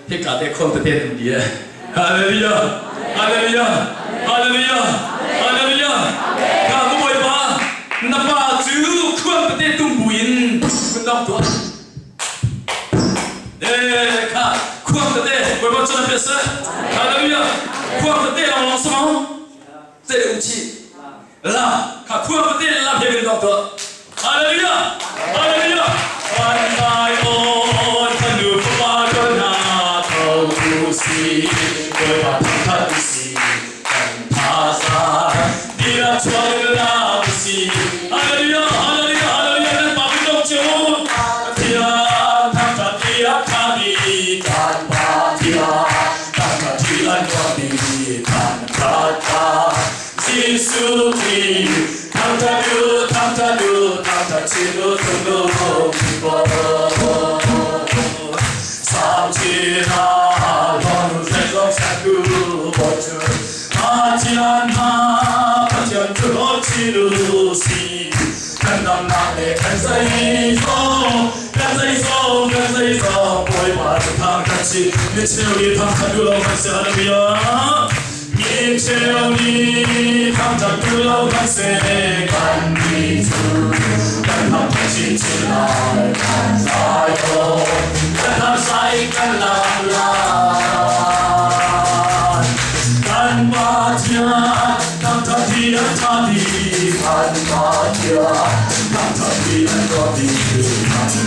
he ka te khuang tete tum di e Hallelujah! Hallelujah! Hallelujah! Hallelujah! Ka Bawipa, na pa cu khuang tete tum buin kun dong tuah. Eh, kha khuang tete Bawipa cu na pe seh. Hallelujah! Khuang tete long long samang. Te um chi. La, kha khuang tete la phe bin dong tuah. Hallelujah! Hallelujah! Van kai on fanu fapa ko hna tho u si Bawipa thangthat u si kan thazaang dira chuak in la u si Hallelujah! Hallelujah! Hallelujah! Nan pa bin dong cio Pathian thangthat tiah thami kan Pathian thangthat ti an tuahmi kan Pathian Jesuh Khrih thangṭhat u, thangṭhat u, thangṭhat chin u, tung u, Samchina lon zeizong satu bawi cu Pathian hna Pathian cu chin u si kan damnak le kan zeizong kan zeizong kan zeizong Bawipa cu thangṭhat si mi cheu nih thangṭhat u lo kan si hallelujah Mi cheu nih thangṭhat duh lo kan si, kannih cu kan thangṭhat chinchin lai, kan zai ko, kan hamsai kan lam lai. Kan Pathian thangṭhat hi a ṭha bik, kan Pathian thangṭhat hi a ṭha bik,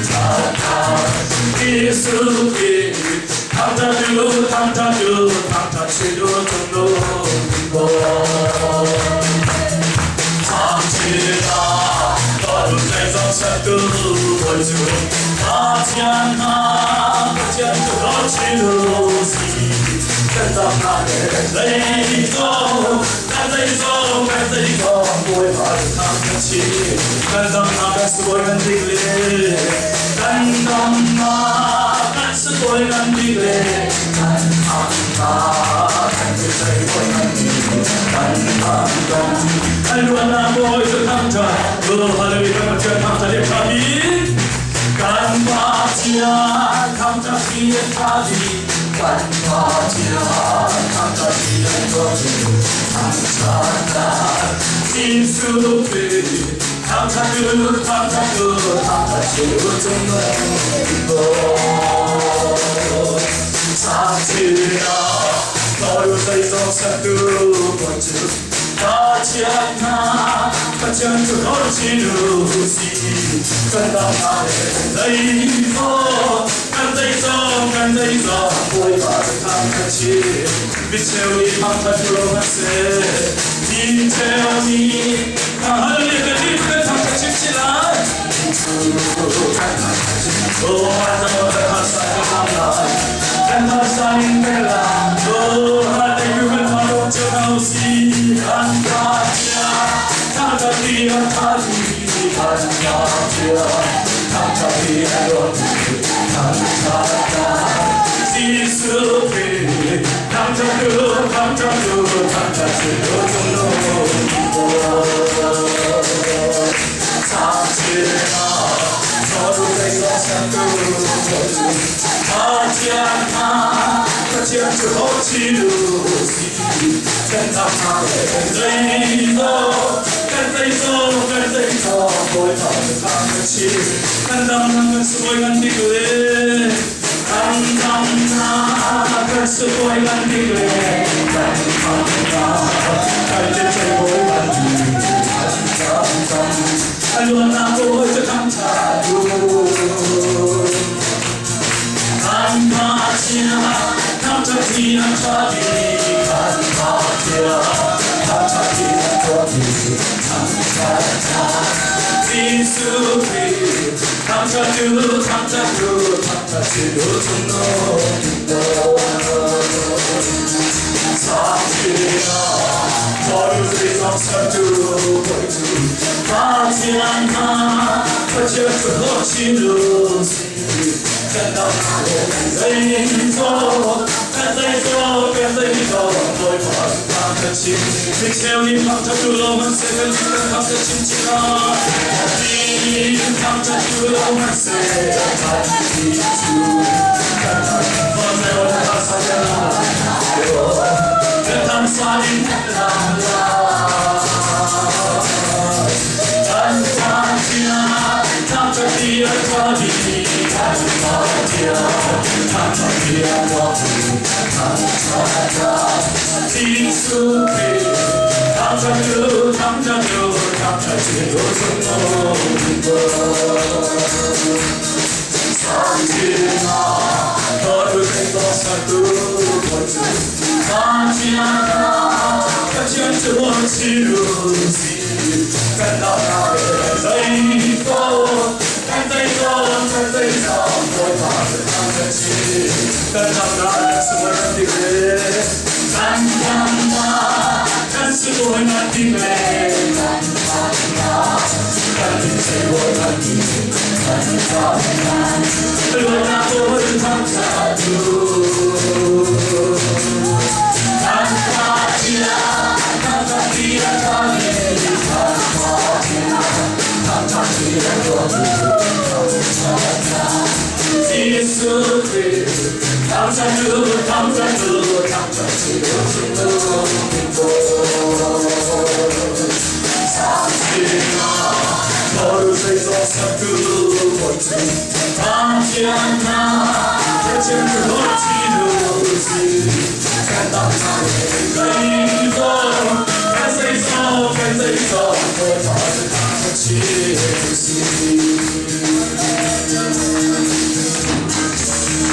thangṭhat Jesuh Khrih thangṭhat u, thangṭhat u, thangṭhat chin u, tung u, Thangṭhina kan zeizong sertu Bawi cu Pathian hna Pathian tu kan chin u si kan damnak le zeizong kan zeizong kan zeizong Bawipa thangṭhat chin kan damnak kan sual kan dik le Kan damnak kan sutawi ngan bik le kan thangnak kan biaceih bawi ngan bik kan thangdong kan luatnak bawi cu thangṭhat. Oh, hallelujah, kan Pathian thangṭhat i ṭha bik. Kan Pathian thangṭhat hi a ṭha bik. Kan Pathian thangṭhat hi a ṭha bik. Thangṭhatnak Jesuh Khrih thangṭhat u, thangṭhat u, thangṭhat u, cungnung Bawi. Sangchinak Bawi zeizong sertu Bawi cu Pathian hna, Pathian cu hlawt chin u sih. Kan damnak le kan zeizong, kan zeizong, kan zeizong, Bawipa cu thangṭhat chin. Micheu nih thangṭhat u lo hmanhseh, micheu nih thang'hat le kan nih kan thangṭhat chinchin lai. Kan thangṭhat chin. Oh, kan harsa in kan la. Oh, thank you kan thangṭhat cio hna u sih. Kan Pathian, thangṭhat hi an ṭha ti, kan Pathian, thangṭhat hi an dawt ti, thangṭhatnak Jesuh Khrih, thangṭhat u, thangṭhat u, thangṭhat u, cungnung Pathian hna, Pathian cu hochi si kan thangṭhat le kan zeizong, kan zeizong, kan zeizong, Bawipa cu thangṭhat kan damnak kan suai ngan bik le kan damnak kan suai ngan bik le kan thangṭhat kan cecei bawi ngan bik. A luannak bawi cu thangṭhat u. Kan Pathian thangṭhat hi an ṭha bik. Kan Pathian thangṭhat hi an ṭha bik. Thangṭhat Jesuh Khrih thangṭhat u, thangṭhat u, thangṭhat u, cungnung Pathian hna, Pathian cu hlawhchin u sih. Kan damnak le kan zeizong, kan zeizong, kan zeizong, Bawipa kan chim. Micheu nih thangṭhat u law hmanhseh kan kan thangṭhat chinchin ah. Mi thangṭhat u law hmanhseh kan cu kan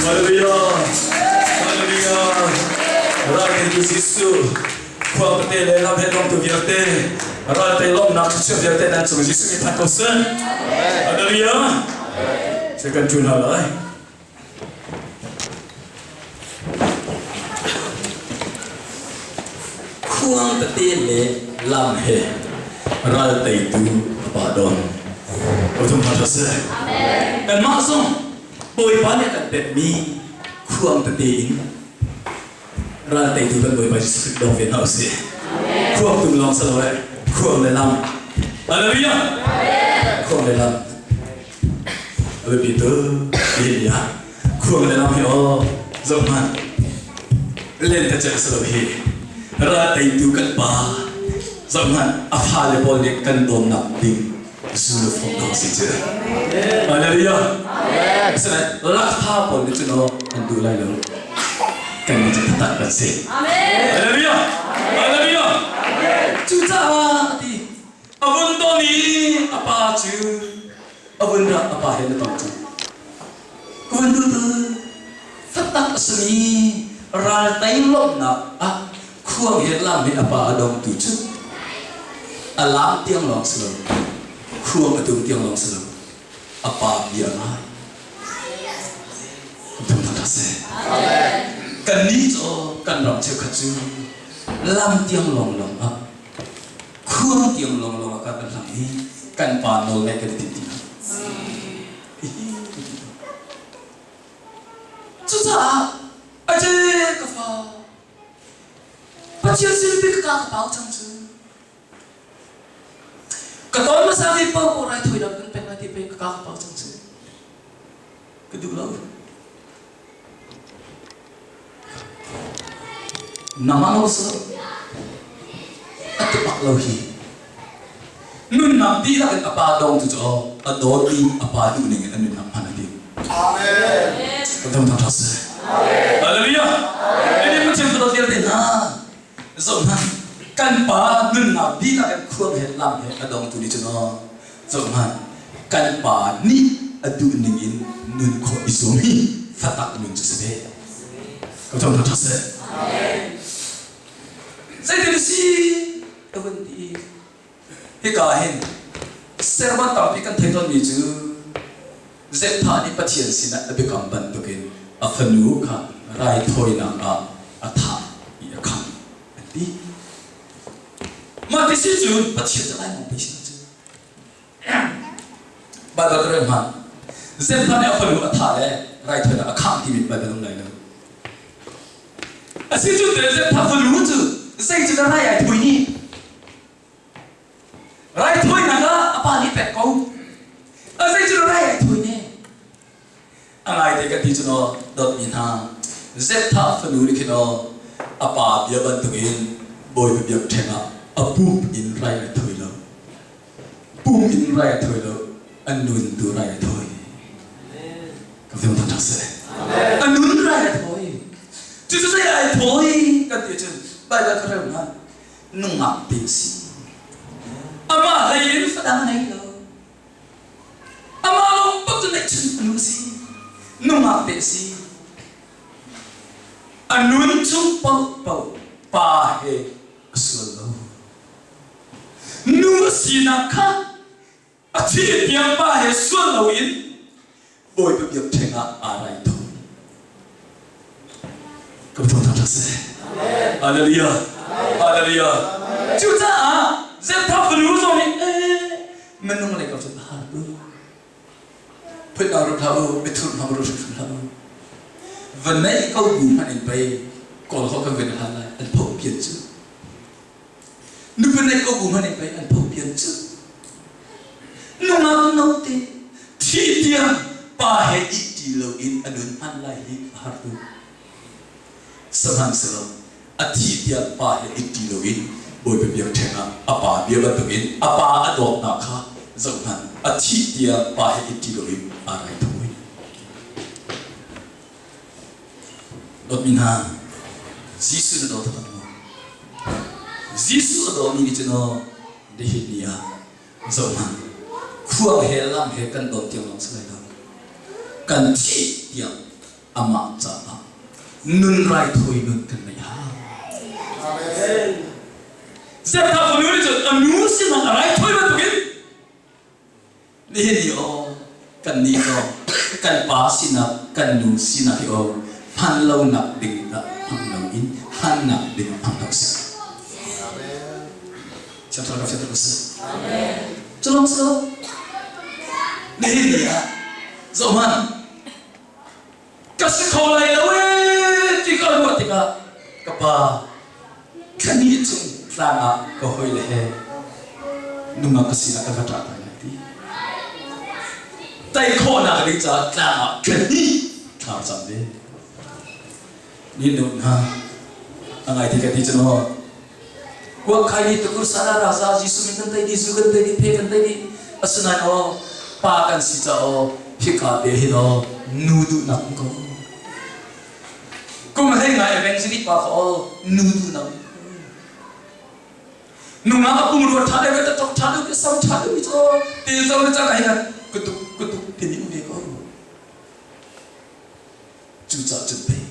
Hallelujah. Hallelujah. Ral teitu Jesuh khua pate le lam he lawmtu vialte ral tei lawmnak thluachuah vialte nan cung Jesuh nih phan ko seh. Hallelujah. Sai kan ṭun hna lai. Khuang tete le lam he ral teitu a pa don. Pathum hna seh. Kanmah zong Bawipa nih a kan pekmi khuang tete in ral teitu kan Bawipa Jesuh Khrih dong ve hna usih. Khuang tum lawng si lo eh, khuang le lam. Hallelujah! Khuang le lam. A biapi tuk hi ah khuang le lam hi aw zoh hmanh. Lentecelh si lo hi. Ral teitu kan pa zoh hmanh a fale pawl nih kan dawmnak ding zu le fawk dawh si cu. Hallelujah. Asinain lakfa pawl nih cun aw an duh lai lo. Kan nih cu taktak kan si. Hallelujah. Hallelujah. Cucaah a ti a vun ton i a pa cu a vun ra a pa he na tong cang. Ka vun duh tu fatak a simi ral tei lawmhnak ah khuang he lam he a pa a dongtu cu a lam tiang lawng si lo khuang a tum tiang lawng si lo a pa bia ngai thangthat seh kan nih cu kan ram cheukhat cu lam tiang lawng lawng ah khuang tiang lawng lawng ah kan hlang i kan pa nawl ngaih kan i tim ti lo. Cucaah aje ka fa Pathian sin bik ka ka pau cang cu. Ka ton hmasa mi paoh paoh raithawinak kan pek lai ti pe ka ka pau cang cu. Ka duh lo. Nangmah lo sa a ti bak lo hi. Nunnak dihlak in a pa dong tu cu a dawt i a pa duh ning in a nunnak hman a ti. Amen. Kan thang thang seh. Hallelujah. Amen. Ini Pathian fadawt vialte hna zoh hna kan pa nunnak dihlak in khuang he lam he a dong tu nih cun zoh hna kan pa nih a duh ning in nun khawh i zuam hi fatak nun cu si ve. Kan thang thang seh. Zeitin si ka vun ti hika hin sermon tampi kan theih tawnmi cu Zepha nih Pathian sinah a biakam bantukin a fanu kha raithawinak ah a thah i a khangh an ti. Mah ti si cun Pathian cu lainawng pei si cu. Baibal ka rel hmanh. Zepha nih a fanu a thah le raithawinak a khangh timi Baibal um lai lo. A si cu te Zepha fanu cu zei cu dah rai ai thawi ni? Raithawinak ah a pa nih pek ko. A zei cu rai ai thawi ne? A ngaite ka ti cu naw dawtmi hna Zepha fanu nih khin aw a pa bia bantukin Bawipa biakṭheng ah a pum in rai ai thawi lo. Pum in rai a thawi lo, a nun tu rai a thawi. Ka film thang seh. A nun rai a thawi. Cucu zei ai thawi kan ti cun Baibal ka rel hna nungak te si. Amah hlei in fadang nei lo. Amah lawng bak cu neihchun fanu si. Nungak te si. A nun chung paohpaoh pa he a sual lo. Nu sinak kha a thi tiang pa he sual loin Bawipa biakṭheng ah aa raithawi. Ka thawng thang seh. Hallelujah. Hallelujah. Cucaah Zepthah fanu zong nih eh minung lei ko cun a har tu. Phut hna rut hlah u, mithur hmang rut hrimhrim hlah u. Va neih ko bu hmanh in pei kawl ho kan vin hlan lai an phoh pian cu. Nupi neih ko bu hmanh in pei an phoh pian cu. Nungak note thi tiang pa he ih ti loin a nun hman lai hi a har tuk. Sihmanhsehlaw a thi tiang pa he ih ti loin Bawipa biakṭheng ah a pa bia bantukin a pa a dawtnak kha zohhmanh a thih tiang pa he ih ti loin aa raithawi. Dawtmi hna, Jesuh na daw taktak maw? Jesuh a dawmi nih cun aw nihin ni ah zohhmanh khuang he lam he kan don tiang lawng si lai lo. Kan thih tiang amah caah nun raithawi nun kan neih hau. Zeptha fanu nih cun a nu sinah a raithawi bantukin nihin ni aw kan nih aw kan pa sinak kan nu sinak hi aw hman lonak ding dah hmang loin hmannak ding hmang lo sih. Siangthar ka fianter sih. Culong so. Nihin ni ah zohhmanh ka si kho lai lo ee ti ka ruah tikah ka pa thlani chung tlang ah ka hawile he nungak ka sinah ka va ṭah tai lai ti. Tai khawhnak ding caah tlang ah thlani thla cam ve. Ni nu hna a ngai ti ka ti cu maw? Kuak khai ni tukur sara rasa Jesuh min kan tei di zu kan tei di phe kan tei di asinain aw pa kan si ca aw hika te hin aw nu duhnak um ko. Kum hlei ngai evangelist pa kha aw nu duhnak um ko. Nungak a pum ruat ṭha deuh ta ṭok ṭha deuh sam ṭha deuh mi cu te zo le cang ai kan kutuk kutuk timi um ve ko. Cucaah cun pei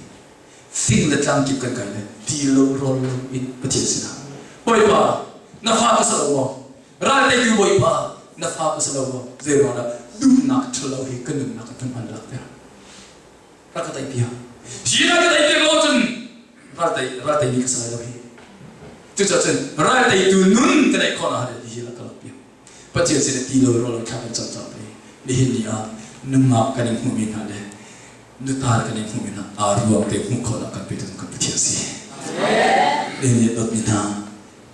fing le tlang kip kan kai le ti lo rawl lo in Pathian sinah Bawipa na fa ka si lo maw ral teitu Bawipa na fa ka si lo maw zei ruangah dah duhnak ṭhalo hi ka nunnak ka hman lak ter rak ka tei piak hi rak ka tei piak lo cun ral tei ral tei mi ka si lai lo hi cucaah cun ral teitu nun ka neih khawh nak hi rak ka lak piak Pathian sin ti lo rawl thla kan cam cang te nihin ni ah nungak kan in hmuhmi hna le nutar kan in hmuhmi hna aa ruang te hmuh khawhnak kan petu kan Pathian si. Nihin ni dawtmi hna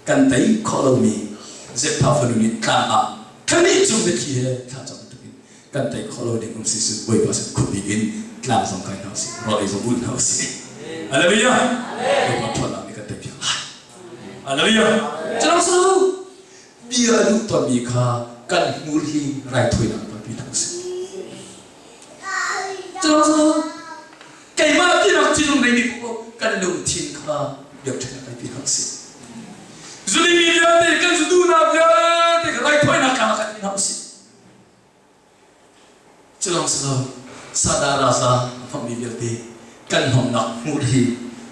kan tei khawh lomi Zepha fanu nih tlang ah thlani cung biathli he thla cam bantukin kan tei khawh lo ding um si sin Bawipa sin khupi in tlang zong kai hna usih rawl ei zong ul hna usih. Hallelujah. Bawipa ṭhawnnak nih kan tei piak lai. Hallelujah. Cu su bia a duh tawnmi kha kan hmur hi raithawinak tampi hna usih. Cu keimah tinak thinlung neimi ko kan lungthin kha biakṭheng ah kalpi hna usih. Zulimi vialte kan zuduhnak vialte kha raithawinak tlang ah kalpi hna usih. Cu lawng si lo, sada raza a hmangmi vialte kan hnawmnak hmur hi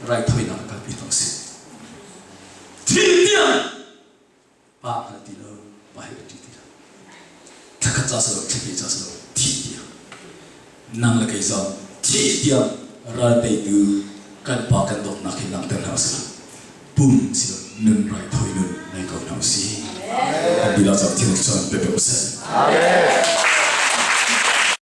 raithawinak ah kalpi hna usih. Thi tiang pa hngal ti lo pa hi a ṭi ti lo thlakhat ca si lo thlahnih ca si lo thih tiang nang le kei zong thih tiang ral teitu kan pa kan dawtnak hi langhter hna usih pum si lo nun raithawi nun nei ko hna usih. Kan dihlak cang thil cun pe pe usih. Amen.